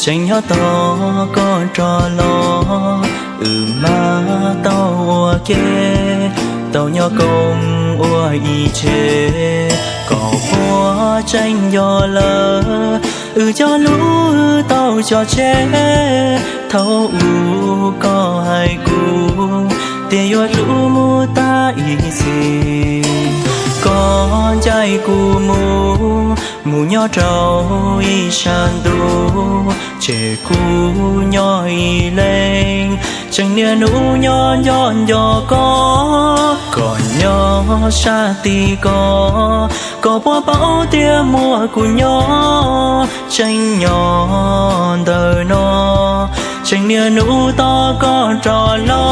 Tseem nyob tos koj rov los, wb mam tau ua ke, tau nyob koom ua ib tse, kom puas tseeb yog lawm, wb cov lub tau cov tse, thaum ub koj hais kuv, tias yuav hlub mus tas ib txhis. Koj ncaim kuv mus, mus nyob rau ib sab ntuj, tseg kuv nyob ib leeg, tseem niaj hnub nyob nco nco koj, koj nyob sab tid ko, koj puas paub tias muaj kuv nyob, tseem nyob ntawm no, tseem niaj hnub tos koj rov los.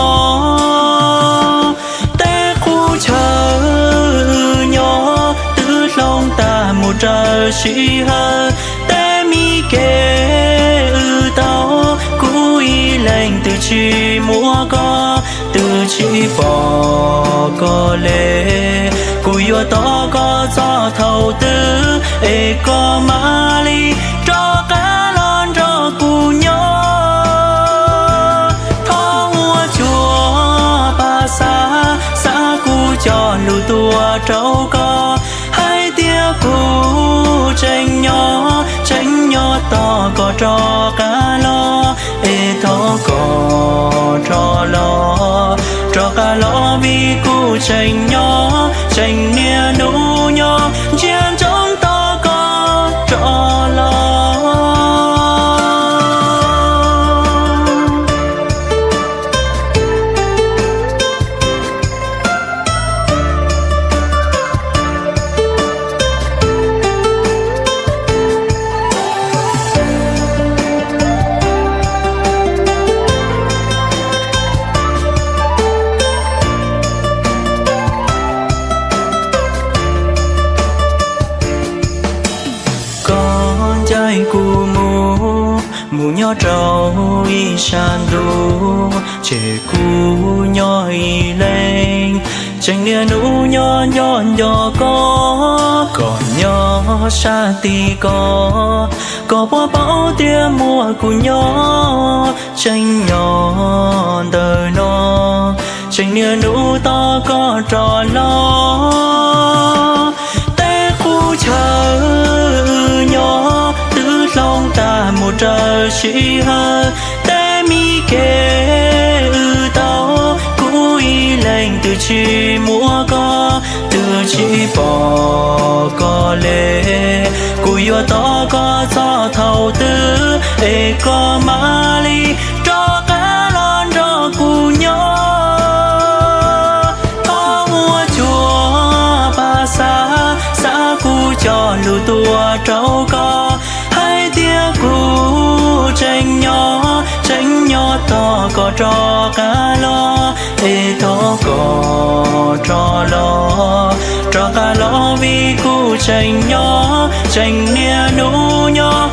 Tej qub chaw wb nyob twb hloov tag mus raws sij hawm, tej mi kev wb tau, kuv ib leeg twb tsis muaj koj, twb tsis pom koj le. Kuv yuav tos koj txog thaum twg es koj mam li rov qab los nrog kuv nyob. Thov ua cuag pab xav, xav kuv cov lus tuaj rau koj, hais tias kuv tseem nyob, tseem nyob tos koj rov qab los, es thov koj rov los, rov qab los vim kuv tseem nyob, tseem niaj hnub nyob ntsia ntsoov tos koj rov los. Koj ncaim kuv mus, mus nyob rau ib sab ntuj, tseg kuv nyob ib leeg, tseem niaj hnub nyob nco nco koj, koj nyob sab tid ko, koj puas paub tias muaj kuv nyob, tseem nyob ntawm no, tseem niaj hnub tos koj rov los. Tej qub chaw wb nyob twb hloov tag mus raws sij hawm, tej mi kev wb tau, kuv ib leeg twb tsis muaj koj, twb tsis pom koj le. Kuv yuav tos koj txog thaum twg es koj mam li rov qab los nrog kuv nyob. Thov ua cuag pab xav, xav kuv cov lus tuaj rau koj, hais tias kuv tseem nyob, tseem nyob tos koj rov qab los, es thov koj rov los, rov qab los vim kuv tseem nyob, tseem niaj hnub nyob